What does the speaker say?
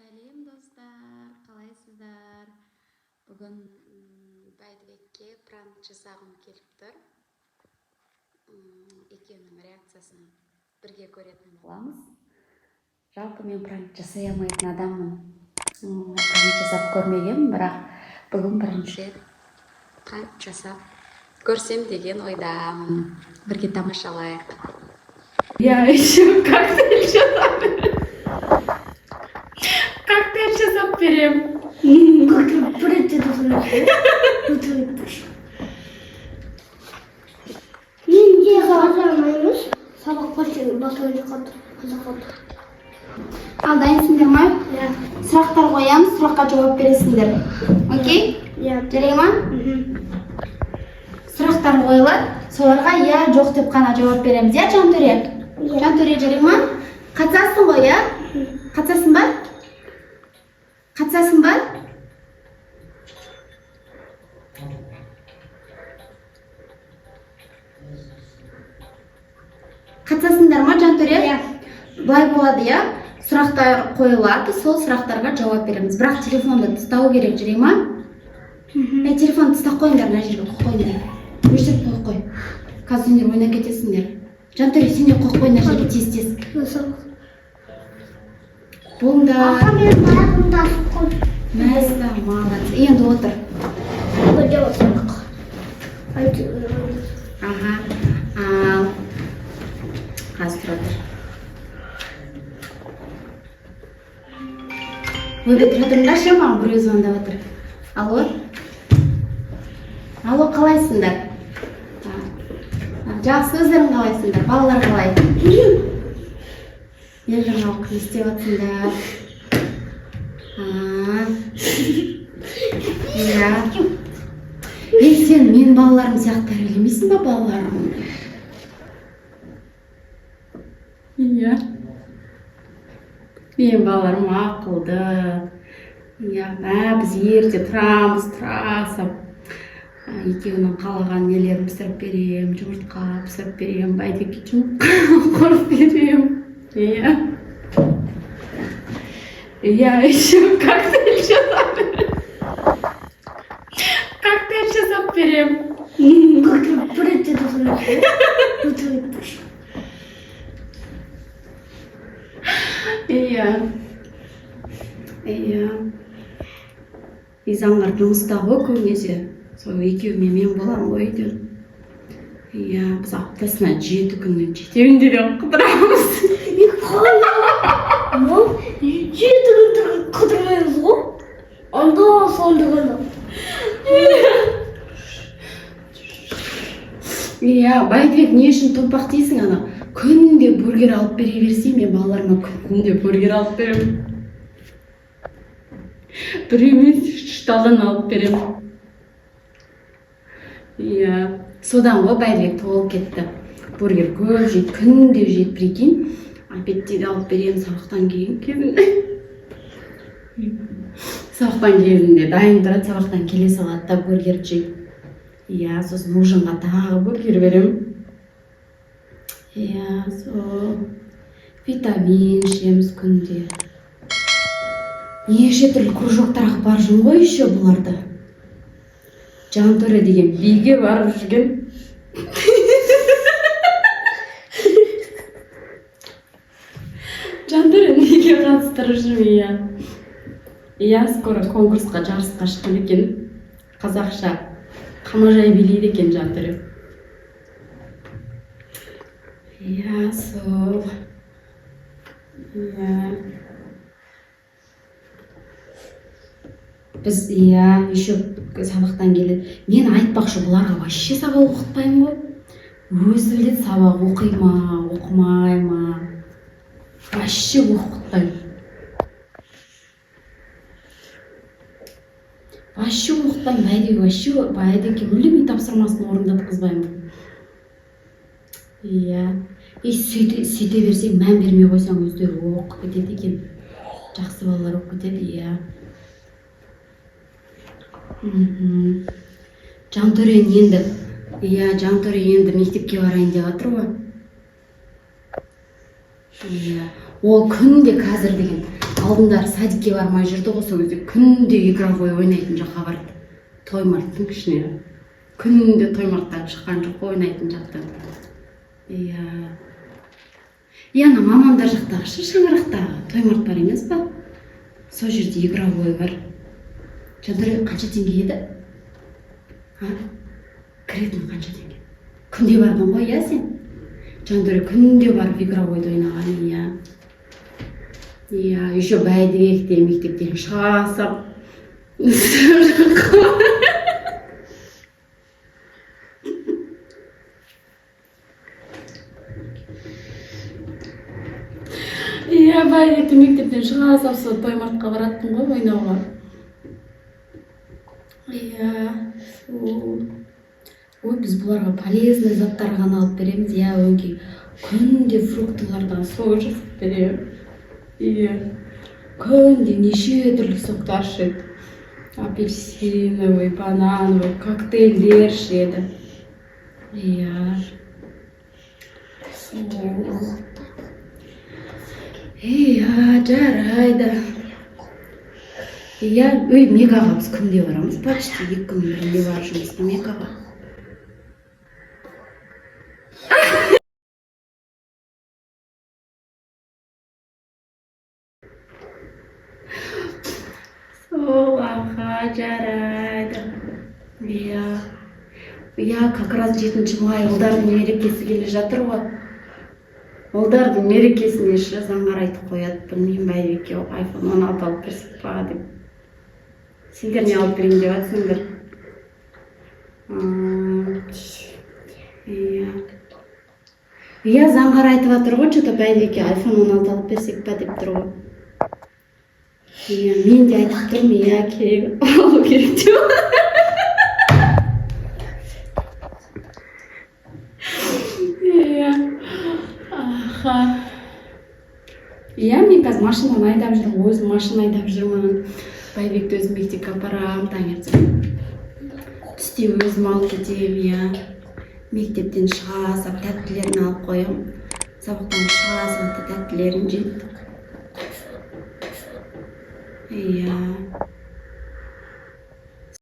Сәлем, достар! Қалайсыздар? Бүгін Бәйдібекке пранк жасағым келіп тұр. Екеуінің реакциясын бірге көретін боламыз. Жалпы мен пранк жасай алмайтын адаммын. Пранк жасап көрмегенмін, бірақ бүгін бірінші рет пранк жасап көрсем деген ойдамын. Бірге тамашалайық. Я еще коктейль жасап, коктейль жасап беремін. Бір рет де. Мен де қазір сабақ басылып қалды, қазақ қалды. Ал, дайынсыңдар ма? Иә. Сұрақтар қоямыз, сұраққа жауап бересіңдер, окей? Иә. Жарай ма? Сұрақтар қойылады, соларға иә, жоқ деп қана жауап береміз, иә, Жантөре? Иә. Жантөре, жарай ма? Қатысасың ғой, иә? Қатысасың ба? Қатысасың ба? Қатысасыңдар ма, Жантөре? Иә. Былай болады, иә, сұрақтар қойылады, сол сұрақтарға жауап береміз, бірақ телефонды тастау керек, жарай ма? Ей, телефонды тастап қойыңдар, мына жерге қойып қойыңдар, өшіріп қойып қой. Қазір сендер ойнап кетесіңдер. Жантөре, сен де қойып қой мына жерге, тез, тез болыңдар. Аха, мен баяғымды ашып қойдым. Мәссаған, молодец! Енді отыр. Қойды сабақ. Аха, ал қазір тұра тұр. Ойбай, тұра тұрыңдаршы, маған біреу звондап жатыр. Алло, алло, қалайсыңдар? А, жақсы, өздерің қалайсыңдар? Балалар қалай? Не жаңалық, не істеп жатсыңдар? А, иә. Ей, сен менің балаларым сияқты тәрбиелемейсің ба балаларыңды? Иә, менің балаларым ақылды, иә. Мә, біз ерте тұрамыз, тұра сап екеуінің қалаған нелерін пісіріп беремін, жұмыртқа пісіріп беремін, Бәйдібекке жұмыртқа қуырып беремін, иә. Я еще коктейль жасап, коктейль жасап беремін. Бір рет де. Иә, и заңғар жұмыста ғой көбінесе, сол екеуімен мен боламын ғой үйде. Иә, біз аптасына 7 күннің жетеуінде де қыдырамыз. Бұл 7 күн қыдырмаймыз ғой. Анда сонда ғана. Иә, Бәйдібек, не үшін томпақ дейсің? Ана күнде бургер алып бере берсем, мен балаларыма күнде бургер алып беремін, бір емес, үш талдан алып беремін. Иә, содан ғой Бәйдібек толып кетті, бургер көп жейді, күнде жейді, прикинь. Обедте де алып беремін, сабақтан кейін кезінде, сабақтан кезінде дайын тұрады, сабақтан келе салады да, бургер жейді. Иә, сосын ужинға тағы бургер беремін. Иә, сол витамин ішеміз күнде, неше түрлі кружоктарға барып жүрмін ғой еще бұларды. Жантөре деген биге барып жүрген. Жантөре неге қатыстырып жүрмін? Иә, скоро конкурсқа, жарысқа шыққан екен, қазақша қамажай билейді екен Жантөре. Иә, сол, иә. Біз, иә, еще сабақтан келеді. Мен айтпақшы, бұларға вообще сабақ оқытпаймын ғой, өзі біледі сабақ оқи ма, оқымай ма, вообще оқытпаймын, вообще оқытпаймын. Бәйдібек вообще, Бәйдібекке мүлдем үй тапсырмасын орындатқызбаймын. Иә, и сөйте берсең, мән бермей қойсаң, өздері оқып кетеді екен, жақсы балалар болып кетеді, иә. Жантөрен енді, иә, Жантөре енді мектепке барайын деп жатыр ғой. Иә, ол күнде қазір деген Алдындары садикке бармай жүрді ғой, сол кезде күнде игровой ойнайтын жаққа барды. Тоймарттың ішіне. Күнде Тоймарттан шыққан жоқ қой ойнайтын жақтан. Иә. Иә, ана мамамдар жақтағы ше, шаңырақтағы Тоймарт бар емес па? Сол жерде игровой бар. Жандәурен, қанша теңге еді? А? Кіретін қанша теңге? Күнде бардың ғой, иә, сен? Жандәурен күнде барып игровойды ойнаған, иә. Иә, еще Бәйдібек те мектептен шыға сап. Иә, Бәйдібекті мектептен шыға сап сол Тоймартқа баратын ғой ойнауға. Иә, сол. Ой, біз бұларға полезный заттар ғана алып береміз, иә, өңкей. Күнде фруктылардан сок жасап беремін. Иә. Күнде неше түрлі соктар ішеді. Апельсиновый, банановый, коктейльдер ішеді. Иә. Сол. Иә, жарайды. Иә, ой, Мегаға біз күнде барамыз, почти 2 күннің бірінде барып жүрміз ғой Мегаға. Сол, аха, жарайды. Иә. Иә, как раз 7 май, ұлдардың мерекесі келе жатыр ғой. Ұлдардың мерекесіне ше заңғар айтып қояды, білмеймін, Бәйбекке айфон 16 алып берсек па деп. Сендер не алып берейін деп жатсыңдар? Иә. Иә, заңғар айтып жатыр ғой, что-то Бәйбекке айфон 16 алып берсек па деп тұр ғой. Иә, мен де айтып тұрмын, иә, керек, алу керек деп. Иә. Аха. Иә, мен қазір машинаны айдап жүрмін, өзім машина айдап жүрмін. Байбекті өзім мектепке апарамын таңертең. Түсте өзім алып кетемін, иә. Мектептен шыға сап тәттілерін алып қоямын. Сабақтан шыға салып тәттілерін жейді. Иә.